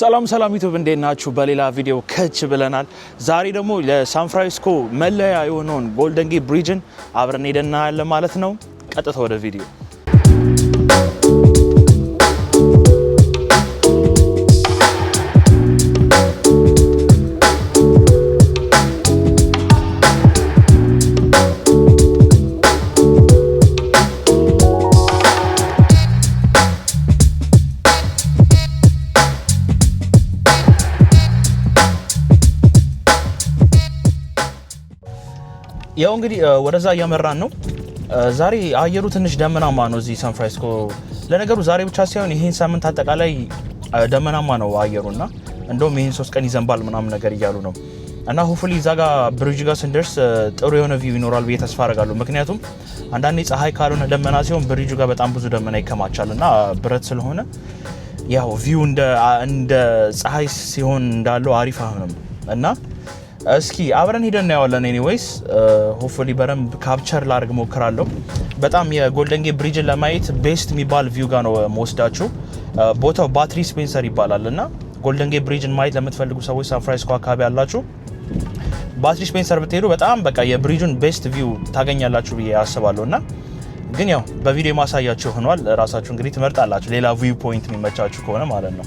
ሰላም ሰላም ዩቱብ፣ እንዴት ናችሁ? በሌላ ቪዲዮ ከች ብለናል። ዛሬ ደግሞ ለሳን ፍራንሲስኮ መለያ የሆነውን Golden Gate Bridge ን አብረን ሄደን እናያለን ማለት ነው። ቀጥታ ወደ ቪዲዮ። ያው እንግዲህ ወደዛ እያመራን ነው። ዛሬ አየሩ ትንሽ ደመናማ ነው እዚህ ሳን ፍራንሲስኮ። ለነገሩ ዛሬ ብቻ ሳይሆን ይህን ሳምንት አጠቃላይ ደመናማ ነው አየሩና እንደውም ይህን 3 ቀን ይዘንባል ምናምን ነገር እያሉ ነው። እና hopefully እዛ ጋር bridge ጋር ስንደርስ ጥሩ የሆነ view ይኖራል ብዬ ተስፋ አደርጋለሁ። ምክንያቱም አንዳንዴ ፀሐይ ካልሆነ ደመና ሲሆን ብሪጁ ጋር በጣም ብዙ ደመና ይከማቻል እና ብረት ስለሆነ ያው view እንደ ፀሐይ ሲሆን እንዳለው አሪፍ አይሆንም እና እስኪ አብረን ሄደን እናየዋለን። Anyways, hopefully በደንብ capture ላድርግ ሞክራለሁ። በጣም የ Golden Gate Bridge ን ለማየት best የሚባል view ጋር ነው መወስዳችሁ። ቦታው ባትሪ ስፔንሰር ይባላል እና Golden Gate Bridge ን ማየት ለምትፈልጉ ሰዎች ሳን ፍራንሲስኮ አካባቢ ያላችሁ ባትሪ ስፔንሰር ብትሄዱ በጣም በቃ የ bridge ኡን best view ታገኛላችሁ ብዬ አስባለሁ። እና ግን ያው በቪዲዮ ማሳያችሁ ሆኗል። ራሳችሁ እንግዲህ ትመርጣላችሁ፣ ሌላ view point የሚመቻችሁ ከሆነ ማለት ነው።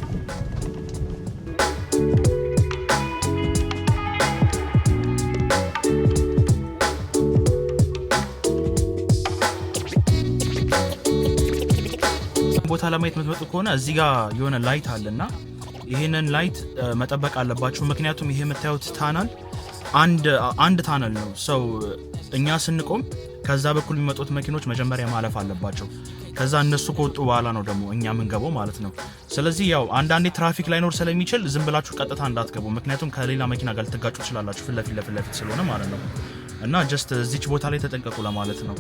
ቦታ ለማየት የምትመጡ ከሆነ እዚህ ጋር የሆነ light አለ እና ይህንን light መጠበቅ አለባችሁ። ምክንያቱም ይሄ የምታዩት tunnel አንድ tunnel ነው። So እኛ ስንቆም ከዛ በኩል የሚመጡት መኪኖች መጀመሪያ ማለፍ አለባቸው። ከዛ እነሱ ከወጡ በኋላ ነው ደግሞ እኛ የምንገባው ማለት ነው። ስለዚህ ያው አንዳንዴ ትራፊክ ላይኖር ስለሚችል ዝም ብላችሁ ቀጥታ እንዳትገቡ፣ ምክንያቱም ከሌላ መኪና ጋር ልትጋጩ ትችላላችሁ፣ ፊት ለፊት ለፊት ለፊት ስለሆነ ማለት ነው። እና just እዚች ቦታ ላይ ተጠንቀቁ ለማለት ነው።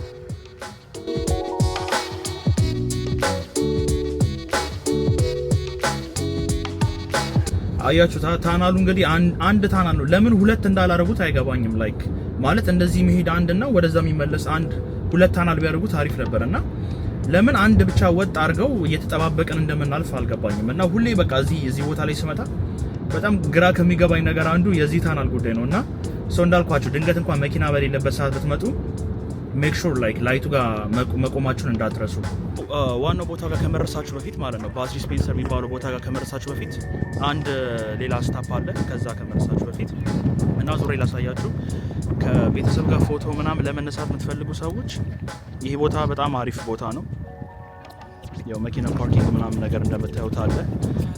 አያችሁ፣ tunnel ኡ እንግዲህ አንድ tunnel ነው። ለምን ሁለት እንዳላረጉት አይገባኝም። Like ማለት እንደዚህ መሄድ አንድ እና ወደዛ የሚመለስ አንድ፣ ሁለት tunnel ቢያደርጉት አሪፍ ነበር እና ለምን አንድ ብቻ ወጥ አድርገው እየተጠባበቅን እንደምናልፍ አልገባኝም። እና ሁሌ በቃ እዚህ ቦታ ላይ ስመጣ በጣም ግራ ከሚገባኝ ነገር አንዱ የዚህ tunnel ጉዳይ ነው። እና so እንዳልኳችሁ ድንገት እንኳን መኪና በሌለበት ሰዓት ብትመጡ make sure like light ኡ ጋር መቆማችሁን እንዳትረሱ። ዋናው ቦታ ጋር ከመድረሳችሁ በፊት ማለት ነው፣ ባትሪ ስፔንሰር የሚባለው ቦታ ጋር ከመድረሳችሁ በፊት አንድ ሌላ stop አለ። ከዛ ከመድረሳችሁ በፊት እና ዞሬ ላሳያችሁ። ከቤተሰብ ጋር ፎቶ ምናምን ለመነሳት የምትፈልጉ ሰዎች ይሄ ቦታ በጣም አሪፍ ቦታ ነው። ያው መኪና parking ምናምን ነገር እንደምታዩት አለ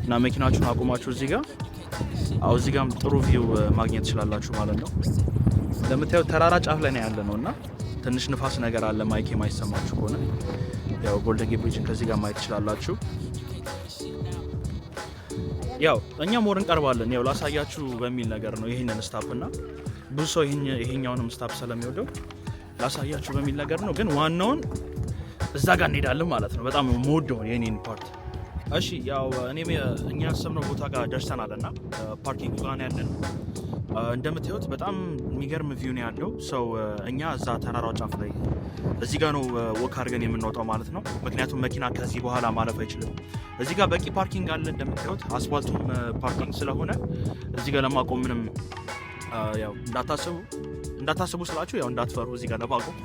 እና መኪናችሁን አቁማችሁ እዚህ ጋር፣ አዎ፣ እዚህ ጋርም ጥሩ view ማግኘት ትችላላችሁ ማለት ነው። እንደምታዩት ተራራ ጫፍ ላይ ነው ያለነው እና ትንሽ ንፋስ ነገር አለ። Mic የማይሰማችሁ ከሆነ ያው Golden Gate Bridge ን ከዚህ ጋር ማየት ትችላላችሁ። ያው እኛ more እንቀርባለን። ያው ላሳያችሁ በሚል ነገር ነው ይህንን stop እና ብዙ ሰው ይሄኛውንም stop ስለሚወደው ላሳያችሁ በሚል ነገር ነው። ግን ዋናውን እዛ ጋር እንሄዳለን ማለት ነው። በጣም የምወደው የኔን part። እሺ፣ ያው እኔም እኛ ያሰብነው ቦታ ጋር ደርሰናል እና parking ጋር ነው ያለነው። እንደምታዩት በጣም የሚገርም view ነው ያለው። So እኛ እዛ ተራራው ጫፍ ላይ እዚህ ጋር ነው walk አድርገን የምንወጣው ማለት ነው። ምክንያቱም መኪና ከዚህ በኋላ ማለፍ አይችልም። እዚህ ጋር በቂ parking አለ እንደምታዩት፣ አስፋልቱም parking ስለሆነ እዚህ ጋር ለማቆም ምንም ያው እንዳታስቡ፣ እንዳታስቡ ስላችሁ ያው እንዳትፈሩ እዚህ ጋር ለማቆም።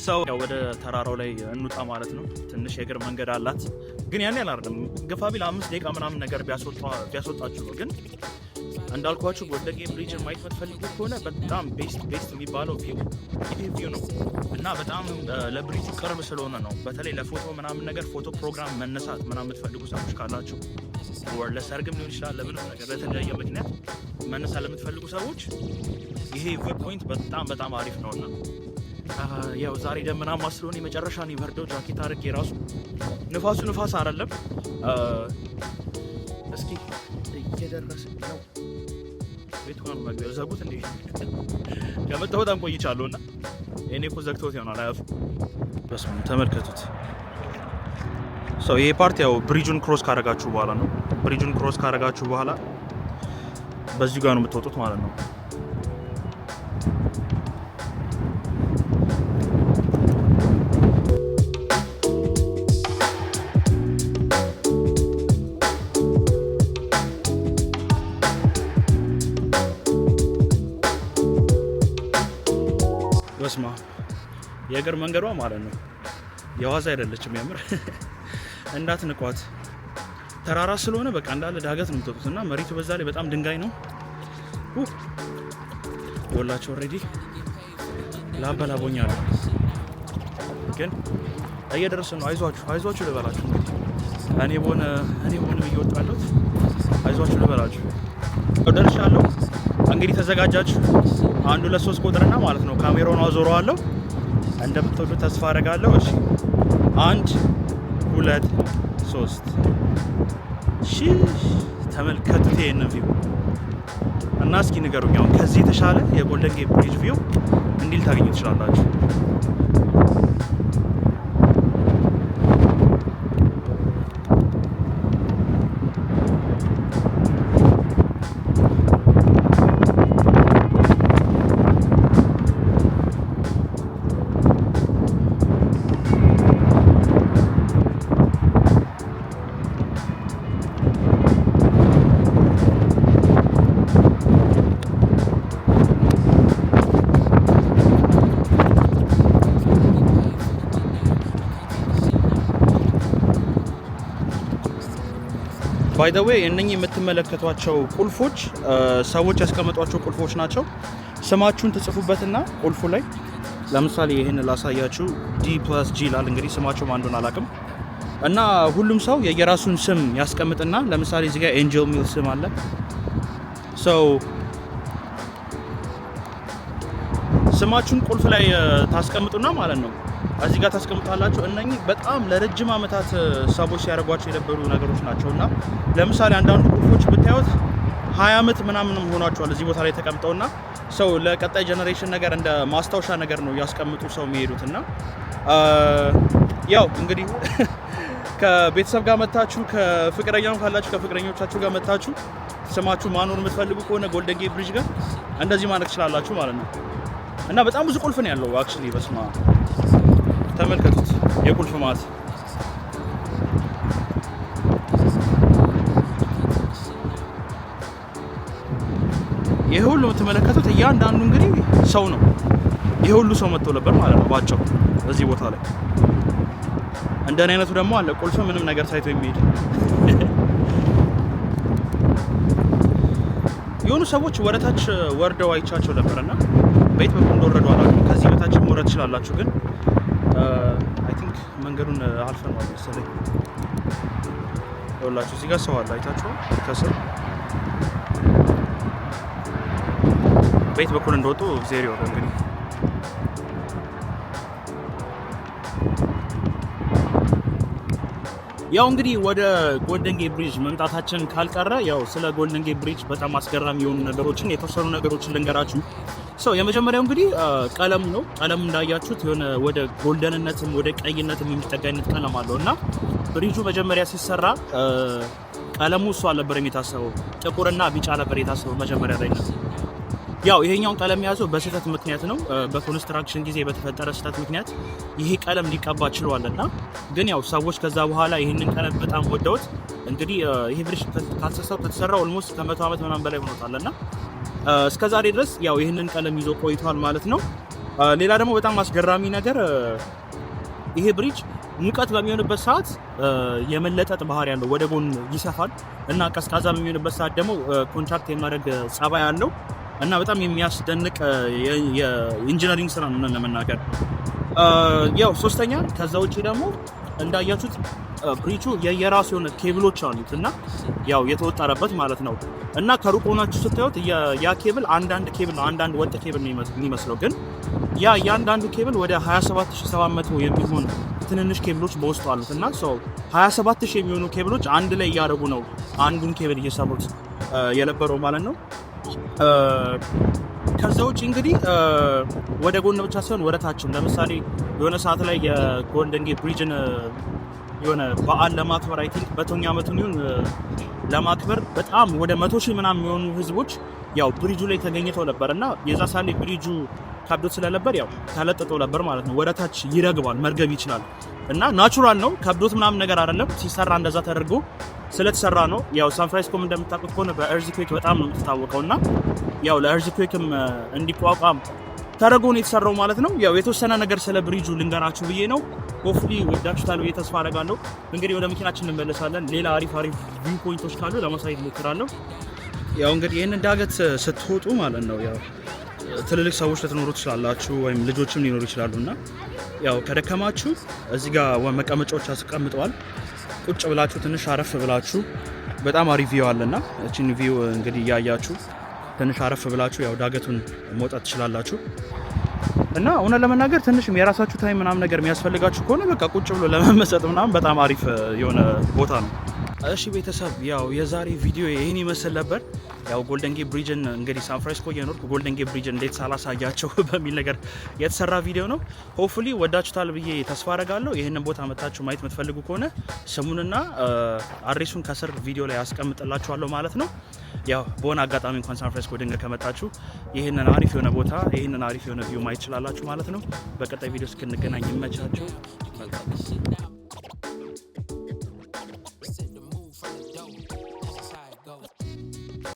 So ያው ወደ ተራራው ላይ እንውጣ ማለት ነው። ትንሽ የእግር መንገድ አላት፣ ግን ያን ያህል አይደለም። ግፋ ቢል 5 ደቂቃ ምናምን ነገር ቢያስወጣችሁ ነው። ግን እንዳልኳችሁ Golden Gate Bridge ን ማየት የምትፈልጉ ከሆነ በጣም best best የሚባለው view ይሄ view ነው እና በጣም ለብሪጁ ቅርብ ስለሆነ ነው። በተለይ ለፎቶ ምናምን ነገር፣ ፎቶ ፕሮግራም መነሳት ምናምን የምትፈልጉ ሰዎች ካላችሁ or ለሰርግም ሊሆን ይችላል፣ ለምንም ነገር ለተለያየ ምክንያት መነሳት ለምትፈልጉ ሰዎች ይሄ view point በጣም በጣም አሪፍ ነው። እና ያው ዛሬ ደመናማ ስለሆነ የመጨረሻ ነው የበርደው። ጃኬት አድርጌ ራሱ ንፋሱ ንፋስ አይደለም። እስኪ እየደረስን ነው። ቤቱ ጋር ነው መግቢያው። ዘጉት እንዴ? ከመጣሁ በጣም ቆይቻለሁ እና እኔ እኮ ዘግተውት ይሆናል። አያፍ በስመ አብ፣ ተመልከቱት። So ይሄ part ያው bridge ኡን cross ካረጋችሁ በኋላ ነው። Bridge ኡን cross ካረጋችሁ በኋላ በዚሁ ጋር ነው የምትወጡት ማለት ነው። በስማም፣ የእግር መንገዷ ማለት ነው የዋዛ አይደለችም። የምር እንዳትንቋት። ተራራ ስለሆነ በቃ እንዳለ ዳገት ነው የምትወጡት እና መሬቱ በዛ ላይ በጣም ድንጋይ ነው። ይኸውላችሁ already ላበላቦኛለሁ፣ ግን እየደረስን ነው። አይዟችሁ አይዟችሁ ልበላችሁ እንግዲህ እኔ በሆነ እየወጡ ያለሁት አይዟችሁ ልበላችሁ። ደርሻለሁ። እንግዲህ ተዘጋጃችሁ። አንድ ሁለት ሶስት ቁጥርና ማለት ነው ካሜራውን አዞረዋለሁ። እንደምትወዱ ተስፋ አደርጋለሁ። እሺ፣ አንድ፣ ሁለት፣ ሶስት። ሺ ተመልከቱት ይሄንን view እና እስኪ ንገሩኝ አሁን ከዚህ የተሻለ የ Golden Gate Bridge view እንዲህ ልታገኙ ትችላላችሁ? By the way እነኚህ የምትመለከቷቸው ቁልፎች ሰዎች ያስቀመጧቸው ቁልፎች ናቸው። ስማችሁን ትጽፉበትና ቁልፉ ላይ፣ ለምሳሌ ይህን ላሳያችሁ፣ D plus G ይላል። እንግዲህ ስማቸው ማን እንደሆነ አላውቅም። እና ሁሉም ሰው የየራሱን ስም ያስቀምጥና ለምሳሌ እዚህ ጋር Angel ሚል ስም አለ። So ስማችሁን ቁልፍ ላይ ታስቀምጡና ማለት ነው እዚህ ጋር ታስቀምጣላችሁ። እነኚህ በጣም ለረጅም ዓመታት ሰዎች ሲያደርጓቸው የነበሩ ነገሮች ናቸው። እና ለምሳሌ አንዳንዱ ቁልፎች ብታዩት 20 ዓመት ምናምንም ሆኗቸዋል እዚህ ቦታ ላይ ተቀምጠውና ሰው ለቀጣይ generation ነገር እንደ ማስታወሻ ነገር ነው እያስቀምጡ ሰው የሚሄዱት። እና ያው እንግዲህ ከቤተሰብ ጋር መታችሁ፣ ከፍቅረኛም ካላችሁ ከፍቅረኞቻችሁ ጋር መታችሁ ስማችሁ ማኖር የምትፈልጉ ከሆነ Golden Gate Bridge ጋር እንደዚህ ማድረግ ትችላላችሁ ማለት ነው። እና በጣም ብዙ ቁልፍ ነው ያለው actually። በስማም፣ ተመልከቱት የቁልፍ ማት። ይህ ሁሉ የምትመለከቱት እያንዳንዱ እንግዲህ ሰው ነው። ይህ ሁሉ ሰው መጥቶ ነበር ማለት ነው ባጭሩ እዚህ ቦታ ላይ። እንደኔ አይነቱ ደግሞ አለ ቁልፍ ምንም ነገር ሳይቶ የሚሄድ። የሆኑ ሰዎች ወደ ታች ወርደው አይቻቸው ነበርና በየት በኩል እንደወረዱ አላውቅም። ከዚህ በታች መውረድ ትችላላችሁ፣ ግን I think መንገዱን አልፈነዋል መሰለኝ። ይኸውላችሁ እዚህ ጋር ሰው አለ፣ አይታችኋል? ከስር በየት በኩል እንደወጡ እግዚአብሔር ይወቀው እንግዲህ። ያው እንግዲህ ወደ Golden Gate Bridge መምጣታችን ካልቀረ ያው ስለ Golden Gate Bridge በጣም አስገራሚ የሆኑ ነገሮችን፣ የተወሰኑ ነገሮችን ልንገራችሁ። So የመጀመሪያው እንግዲህ ቀለሙ ነው። ቀለሙ እንዳያችሁት የሆነ ወደ golden ነትም ወደ ቀይነትም የሚጠጋ አይነት ቀለም አለው። እና ብሪጁ መጀመሪያ ሲሰራ ቀለሙ እሱ አልነበረም የታሰበው፣ ጥቁርና ቢጫ ነበር የታሰበው መጀመሪያ ላይ ነው። ያው ይሄኛውን ቀለም የያዘው በስህተት ምክንያት ነው። በ construction ጊዜ በተፈጠረ ስህተት ምክንያት ይሄ ቀለም ሊቀባ ችሏል። እና ግን ያው ሰዎች ከዛ በኋላ ይህንን ቀለም በጣም ወደውት እንግዲህ ይሄ bridge ካልተሳሳትኩ ከተሰራ almost ከ100 ዓመት ምናምን በላይ ሆኖታል እና እስከ ዛሬ ድረስ ያው ይህንን ቀለም ይዞ ቆይቷል ማለት ነው። ሌላ ደግሞ በጣም አስገራሚ ነገር ይሄ bridge ሙቀት በሚሆንበት ሰዓት የመለጠጥ ባህሪ ያለው፣ ወደ ጎን ይሰፋል እና ቀዝቃዛ በሚሆንበት ሰዓት ደግሞ contract የማድረግ ጸባይ አለው እና በጣም የሚያስደንቅ የ engineering ስራ ነው ለመናገር። ያው ሶስተኛ ከዛ ውጭ ደግሞ እንዳያችሁት ብሪጁ የየራሱ የሆነ ኬብሎች አሉት እና ያው የተወጠረበት ማለት ነው። እና ከሩቅ ሆናችሁ ስታዩት ያ ኬብል አንዳንድ ኬብል ነው፣ አንዳንድ ወጥ ኬብል ነው የሚመስለው፣ ግን ያ እያንዳንዱ ኬብል ወደ 27700 የሚሆን ትንንሽ ኬብሎች በውስጡ አሉት። እና so 27000 የሚሆኑ ኬብሎች አንድ ላይ እያደረጉ ነው አንዱን ኬብል እየሰሩት የነበረው ማለት ነው። ከዛ ውጭ እንግዲህ ወደ ጎን ብቻ ሳይሆን ወደ ታችም፣ ለምሳሌ የሆነ ሰዓት ላይ የ Golden Gate Bridge ን የሆነ በዓል ለማክበር፣ I think 100ኛ ዓመቱን ይሁን ለማክበር፣ በጣም ወደ 100,000 ምናምን የሚሆኑ ህዝቦች ያው ብሪጁ ላይ ተገኝተው ነበር። እና የዛ ሳሌ ብሪጁ ከብዶት ስለነበር ያው ተለጥጦ ነበር ማለት ነው። ወደ ታች ይረግባል፣ መርገብ ይችላል እና natural ነው፣ ከብዶት ምናምን ነገር አይደለም። ሲሰራ እንደዛ ተደርጎ ስለተሰራ ነው። ያው ሳን ፍራንሲስኮም እንደምታውቁት ከሆነ በ earthquake በጣም ነው የምትታወቀው እና ያው ለ earthquake ም እንዲቋቋም ተደርጎ ነው የተሰራው ማለት ነው። ያው የተወሰነ ነገር ስለ ብሪጁ ልንገራችሁ ብዬ ነው። Hopefully ወዳችሁታል ብዬ ተስፋ አደርጋለሁ። እንግዲህ ወደ መኪናችን እንመለሳለን። ሌላ አሪፍ አሪፍ view point ኦች ካሉ ለማሳየት እሞክራለሁ። ያው እንግዲህ ይህንን ዳገት ስትወጡ ማለት ነው፣ ያው ትልልቅ ሰዎች ልትኖሩ ትችላላችሁ፣ ወይም ልጆችም ሊኖሩ ይችላሉ። እና ያው ከደከማችሁ እዚህ ጋር መቀመጫዎች አስቀምጠዋል። ቁጭ ብላችሁ ትንሽ አረፍ ብላችሁ፣ በጣም አሪፍ view አለና እችን view እንግዲህ እያያችሁ ትንሽ አረፍ ብላችሁ ያው ዳገቱን መውጣት ትችላላችሁ። እና እውነት ለመናገር ትንሽም የራሳችሁ time ምናምን ነገር የሚያስፈልጋችሁ ከሆነ በቃ ቁጭ ብሎ ለመመሰጥ ምናምን በጣም አሪፍ የሆነ ቦታ ነው። እሺ ቤተሰብ፣ ያው የዛሬ ቪዲዮ ይህን ይመስል ነበር። ያው Golden Gate Bridge ን እንግዲህ ሳን ፍራንሲስኮ እየኖርኩ Golden Gate Bridge ን እንዴት ሳላሳያቸው በሚል ነገር የተሰራ ቪዲዮ ነው። Hopefully ወዳችሁታል ብዬ ተስፋ አረጋለሁ። ይህንን ቦታ መታችሁ ማየት የምትፈልጉ ከሆነ ስሙንና address ኡን ከስር ቪዲዮ ላይ አስቀምጥላችኋለሁ ማለት ነው። ያው በሆነ አጋጣሚ እንኳን ሳን ፍራንሲስኮ ድንገት ከመጣችሁ ይህንን አሪፍ የሆነ ቦታ፣ ይህንን አሪፍ የሆነ view ማየት ትችላላችሁ ማለት ነው። በቀጣይ ቪዲዮ እስክንገናኝ ይመቻችሁ። መልካም።